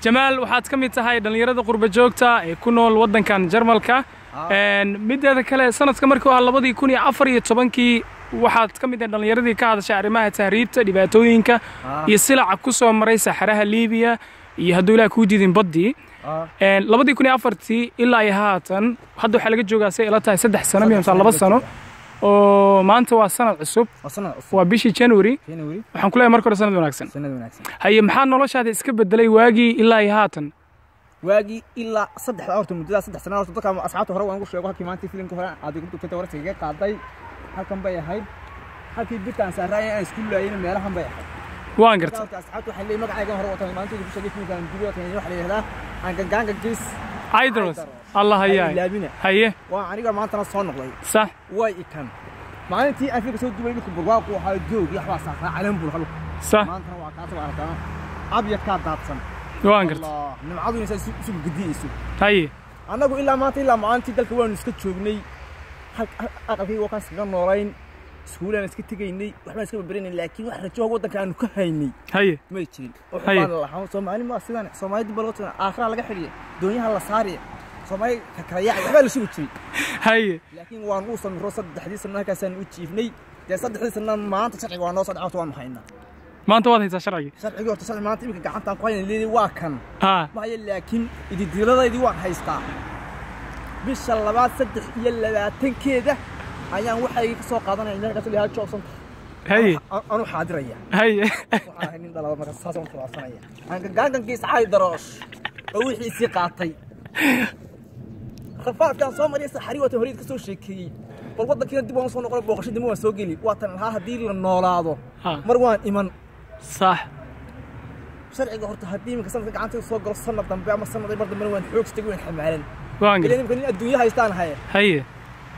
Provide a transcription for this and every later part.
Jamaal, waxaad ka mid tahay dhallinyarada qurba joogta ee ku nool waddankan Jarmalka. Mideeda kale, sanadka markii ahaa 2014-kii waxaad ka mid tahay dhallinyaradii ka hadashay arrimaha tahriibta, dhibaatooyinka iyo silaca ku soo maray saxaraha Liibiya iyo hadduu Ilaah kuu diidin baddii. 2004-tii ilaa iyo haatan, hadda waxaa laga joogaa, say ila tahay, 3 sano miya mise 2 sano, oo maanta waa sanad cusub, waa bishii January. Waxaan ku leeyahay marka hore sanad wanaagsan. Haye, maxaa noloshaada iska bedelay waagii ilaa iyo haatan? Waagii ilaa saddexda horta, muddadaa 3 sana horta, dadka asxaabta hore waan ugu sheego. Halkii maanta filimka hore aad igu dugtay, waraysiga iga qaaday, halkan bay ahayd. Halkii birtaan saaraayay aan isku laayayna meelahan bay ahayd. Waan gartay. Horta asxaabta waxay leeyihiin magacaygan hore watan maanta ku sheegay filimkan dubi watan, waxa la yidhahdaa Angaganka Gis Aydros Allah hayaay. Ilaabina. Haye. Waa aniga maantana soo noqday. Way ikan maalintii aan filimka soo dubay, dhulka barwaaqu waxaa doog iyo waxbaa saaraa, caleen buu halku. Maantana waa kaas, waa aragtaa, abyadkaa daadsan. Waan gartay. Nimcadu inaysan isu gediyeyso. Haye. Annagu ilaa maanta, ilaa maalintii dalka waanu iska joognay, aqalkayga waa kaan iskaga noolayn, iskuulaan iska tegaynay, waxbaan iska barbaranay, laakiin wax rajo waddanka aanu ka haynay may jirin. Waxbaan lahaa, Soomaali ma sidan, Soomaali dib loo tagaa, aakhira laga xidhiya, doonyaha la saariya, Soomaali ka kala yaacay, waxbaa la sugi jiray. Laakiin waan u samiro, 3-dii sano halkaasaan u jiifnay. Dee 3-dii sanna maanta sharciga waa noo soo dhacay, waanu haynaa. Maanta waad haysaa sharcigii? Sharcigii horta, sharci maanta iminka gacantaan ku hayna leeyahay waa kan maya, laakiin ididiiladaydii waan haystaa. Bisha labaad 23-keeda ayaan waxay ka soo qaadanaya meel kaas lahaa joogsan. Anu xaadiraya. Waxaan ahay nin dhalada, marka saasaan u tallaabsanaya Angagankankiis Cali Daroosh oo wixiisii qaatay, rafaadkaan soo mariya saxari waatan horiid ka soo sheekeeyey. Bal waddankiina dib waan soo noqon, booqasho dib waan soo geli, waatan lahaa haddii la noolaado mar waan iman. Sharciga horta haddii iminka sanadka gacantayda soo galo, sanad dambe ama sanad mar dambena waan xoog tagay, waan xamaalan. Waan gartay. Iminka nin adduunyo haystaan haye.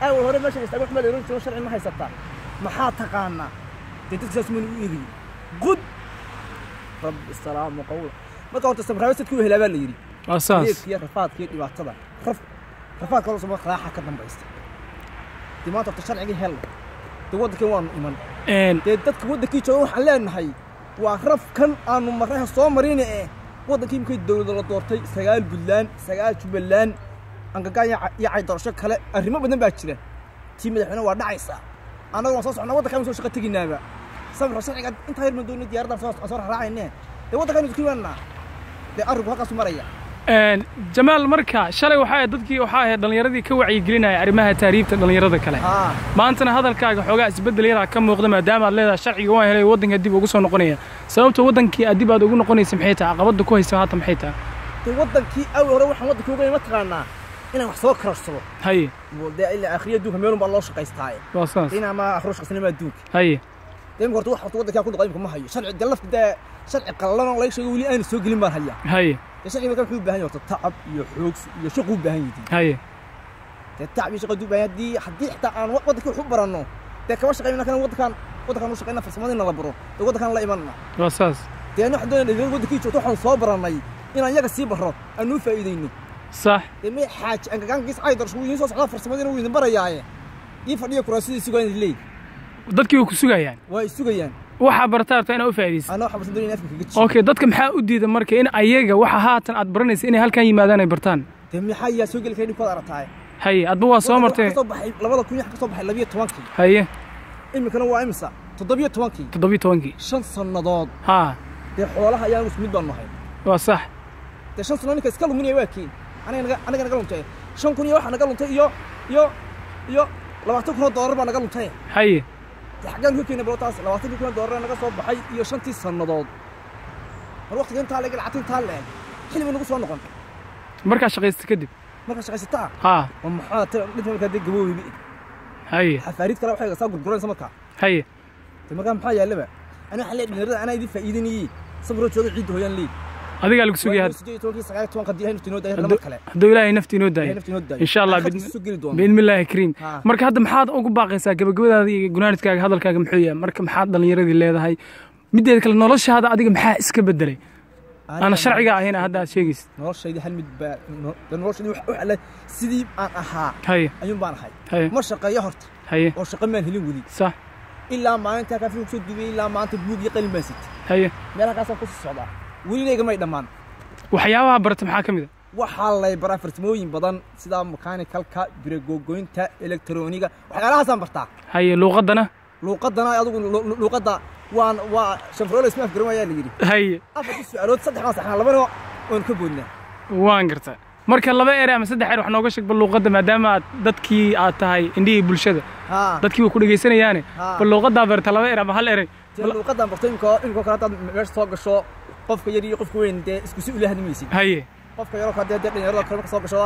Awal hore meeshan istaago wax ma la oran jiro, sharci ma haysataa, maxaa taqaanaa? Dee dadka saas mana u eegayo qud rabbi salaamu qawla. Marka horta samraawe sadku u helaa baa la yidhi. Waa saas. Reebkiyo rafaadka iyo dhibaatada, raf rafaadka hore soo raaxa ka dambaysta. Dee maanta horta sharcigii hel, dee waddankan waanu iman. Dee dadka waddankii jooga waxaan leenahay waa rafkan aanu marraha soo marina eh. Waddankii imikay dowladda la doortay, 9 Puntland, 9 Jubbaland, Angagaan iyo Caydarasho kale, arrimo badan baa jira. Tii madaxweyne waa dhacaysaa, annagu waan soo socnaa, waddankaan soo shaqo teginaaba. Samra sharciga intaa yar baan doonay, diyaaraddan soo raacayne, dee waddankaan isku imaanaa. Dee arrinku halkaasu maraya. Jamaal, marka shalay waxaa dadkii waxaa ahayd dhallinyaradii ka wacyigelinaya arrimaha tahriibta dhallinyarada kale. Maantana hadalkaaga xoogaa isbeddel yaraa ka muuqda, maadaama aad leedahay sharciga waan helay, waddanka dib ugu soo noqonaya. Sababta waddankii aad dib aad ugu noqonaysa maxay tahay? Caqabadda ku haysa haatan maxay tahay? Dee waddankii awal hore waxaan waddankii uga mataqaanaa inaan wax soo kararsado. Dee ilaa akhriya adduunka meelun baa loo shaqaystaaye. Waa saas. In ama akhro shaqaysanima adduunka. Dee imika horta wax horta waddankaa ku noqday imika ma hayo sharci. Dee lafta dee sharci qallalan oo laga sheego weli aanu soo gelin baan hayaa. Dee sharciga marka wuxuu u baahan yahay horta tacab iyo xoogsi iyo shaqo u baahan yihiin. Dee tacab iyo shaqo u baahan yahay. Haddii xitaa aan waddankii wax u baranno, dee kama shaqaynana kana waddankaan u shaqayna, farsamadiina la baro, dee waddankaan la imanna. Waa saas. Dee waxaan doonayna dhalinyarada waddankii joogto waxaan soo barannay inaan iyaga sii barro, aan u faa'iidayno. Dee may xaaji Angagaankiis Cali Darasho wuu idiin soo socdaa, farsamadiina wuu idin barayaaye, ii fadhiya kuraasidii sugaan idin leeyihi. Dadkii way ku sugayaan. Waa is sugayaan. Waxaa bartaa rabtaa inaad u faa'iidaysid. Anaa waxaa barsan doonaya in afka kaga jiyo. Okay, dadka maxaa u diida marka in ayaga waxa haatan aad baranaysa inay halkan yimaadaan ay bartaan? Dee maxaa yaa soo geli kara dhibkood aragtaaye? Haye, adba waa soo martay. Ka soo baxay 2000, waxa ka soo baxay 12-kii. Iminkana waa imisa? 17-kii. 17-kii. 5 sannadood. Dee xoolaha ayaan isku mid baan nahay. Waa sax. Dee 5 sanno ninka iska luminaya waa kii aniga naga, aniga naga luntay 5000 iyo waxaa naga luntay iyo 20,000 oo doolar baa naga luntay. Dee xaggaan ka keenay balotaas 20,000 oo doolar naga soo baxay iyo 5-tii sannadood? Mar waqtiga intaa leeg, lacagta intaa leeg, xilli nagu soo noqon. Markaa shaqaysta kadib. Markaa shaqaysataa. Waa maxaa dhinta markaa dee gaboweyba? Xafaariid kale waxay saa gurguranaysa markaa. Dee markaa maxaa yaallaba? Ani waxaan leeyahay dhalinyarada anaa idin faa'iidanayey, sabroo jooga ciidda hooyaan leey. Adigaa lagu sugaya hadda. 18-kii, 19-ka haddii Ilahay nafti inoo daayo lama kale. Hadduu Ilaahay nafti inoo daayo. Ilahay nafti inoo daayo. Insha Allah. Aakhirka soo geli doono. Biidni illaahi kariim. Marka hadda maxaad ugu baaqaysaa? Gabagabadaada iyo gunaanidkaaga, hadalkaaga muxuu yahay? Marka maxaad dhallinyaradii leedahay? Mideeda kale, noloshaada adiga maxaa iska bedelay ana sharciga ahayn hadda aad sheegaysid? Noloshaydi hal mid baa dee noloshaydi wax alle sidii aan ahaa ayuun baan ahay. Ma shaqeeyo horta oo shaqo maan helin weli. Ilaa maalintaa kaafin kusoo duubay ilaa maanta buug iyo qalin baan sitay. Meel halkaasaan kusii socdaa, welina igamay dhammaan. Waxyaabaha barata maxaa ka mid ah? Waxaa lay baraa farsamooyin badan sida mechanical-ka, biragogoynta, elektarooniga, waxyaalahaasaan bartaa. Haye, luuqaddana? Luuqaddana adigu luuqadda waan waa shanfaroole isma afgaran waayaa la yidhi. Haye. 4 su'aalood 3 baan saxnaa, 2na waan ka boodnaa. Waan gartaa. Marka 2 erey ama 3 erey wax nooga sheeg bal luuqadda, maadaama aad dadkii aad tahay indhihii bulshada. Dadkii way ku dhegaysanayaane. Bal luuqaddaa barta 2 erey ama 1 erey. Luuqaddan barto imika kale haddaad meesha soo gasho qofka yar iyo qofka weyn dee isku si ula hadmaysid. Haye. Qofka yaroo kale dee dhalinyarada kale marka soo gasho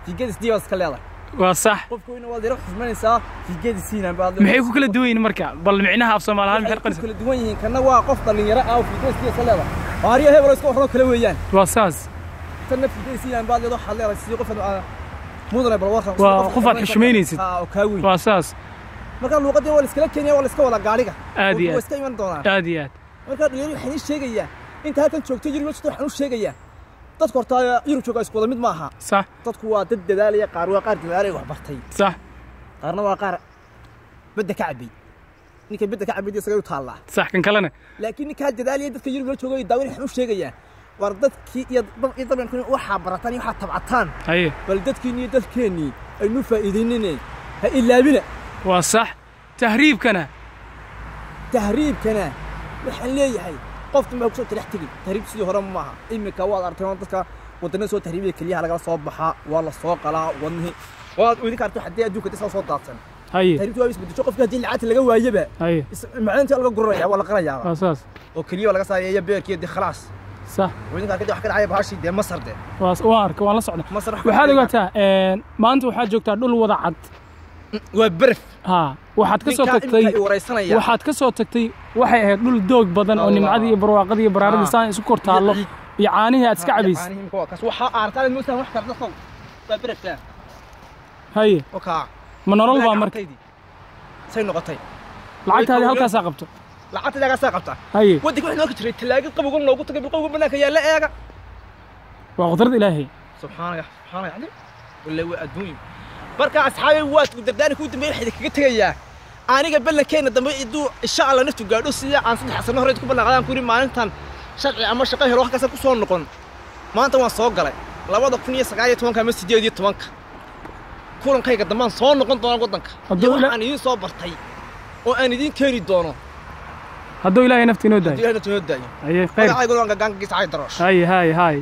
figeedis diibaad iska leedahay. Waa sax. Qofka weyn waad yara xushmanaysaa figeedisiina baad. Maxay ku kala duwan yihiin marka? Bal micnaha af Soomaali ahaan maxay ku kala duwan yihiin? Kana waa qof dhalinyaro ah oo figeedis diibaad iska leedahay. Waariyo hebel iska waxoo kala weeyaan. Waa saas. Tanna figeedisiina baad leedahay, waxaad leedahay sidii qof mudane bal warkan. Waa qof aad xushmaynaysid. Oo kaa weyn. Waa saas. Marka luuqadii waa la iskala keenaya, waa la iska wada gaariga. Aad iyo aad. Waa iska iman doonaan. Aad iyo aad. Marka dhalinyaro waxaan ii sheegayaa inta halkan joogto Yurub joogto waxaan u sheegayaa dadku horta Yurub jooga isku wada mid ma aha. Sax. Dadku waa dad dadaalaya, qaar waa qaar dadaalaya wax bartay. Sax. Qaarna waa qaar badda ka cabay. Ninka badda ka cabay isaga u taallaa. Sax, kan kalena. Laakiin ninka dadaalaya dadka Yurub la jooga daawin waxaan u sheegayaa war dadkii iyo dabcan waxa barataan iyo waxa tabcataan. Haye. Bal dadkii iyo dadkeenii aynu faa'iideynina ha ilaabina. Waa sax. Tahriibkana. Tahriibkana waxaan leeyahay qoftu ma ku soo tirax tagi. Tahriib sidii hore ma aha. Imika waad aragtay dadka waddanada soo tahriibaya kaliya laga soo baxaa, waa la soo qalaa wadnihi. Waad idinka aragtay haddii adduunka dad soo daadsan. Haye. Tahriibtu waa isbedesho, qofka haddii lacagta laga waayaba. Haye. Macnaheedu laga guranayaa, waa la qalayaa. Waa saas. Oo kaliya laga saaraya beerkii dee khalaas. Sax. Idinka arkay wax ka dhacaya bahashii dee Masar dee. Waa arkay, waan la socdaa. Masar waxaad ogaataa maanta waxaad joogtaa dhul wada cad. Waa baraf. Waxaad ka soo tagtay, waxaad ka soo tagtay waxay ahayd dhul doog badan oo nimcadii iyo barwaaqadii iyo baraaradii saan isu kor taallo iyo caanihii aad iska cabaysay. Waxa arkaan muusan wax karda sow. Waa barafta. Haye. Oka. Ma nolol baa markay say noqotay. Lacagtaadii halkaas qabto. Lacagtaadii halkaas qabta. Haye. Wadanka wax nooga jiray talaagad qabowgan loogu tagay bilqowga banaanka yaalla eega. Waa qudrad Ilaahay. Subxaanaka subxaanaka wallahi waa adduun. Marka asxaabi waad ku dardaarni ku dambeeyay waxa kaga tagayaa. Aniga ballankeena dambe iduu insha Allah naftu gaadho sida aan 3 sano hore ku ballan qaadan ku yiri maalintan sharci ama shaqo helo wax kasta ku soo noqon. Maanta waan soo galay 2019 ama 18 kulankayga dambe aan soo noqon doona wadanka. Waxaan idin soo bartay oo aan idin keeni doono. Hadduu Ilaahay naftiinoo daayo. Hadduu Ilaahay naftiinoo daayo. Haye khayr. Magacaygu waan gaangiis cay daroosh. Haye haye haye.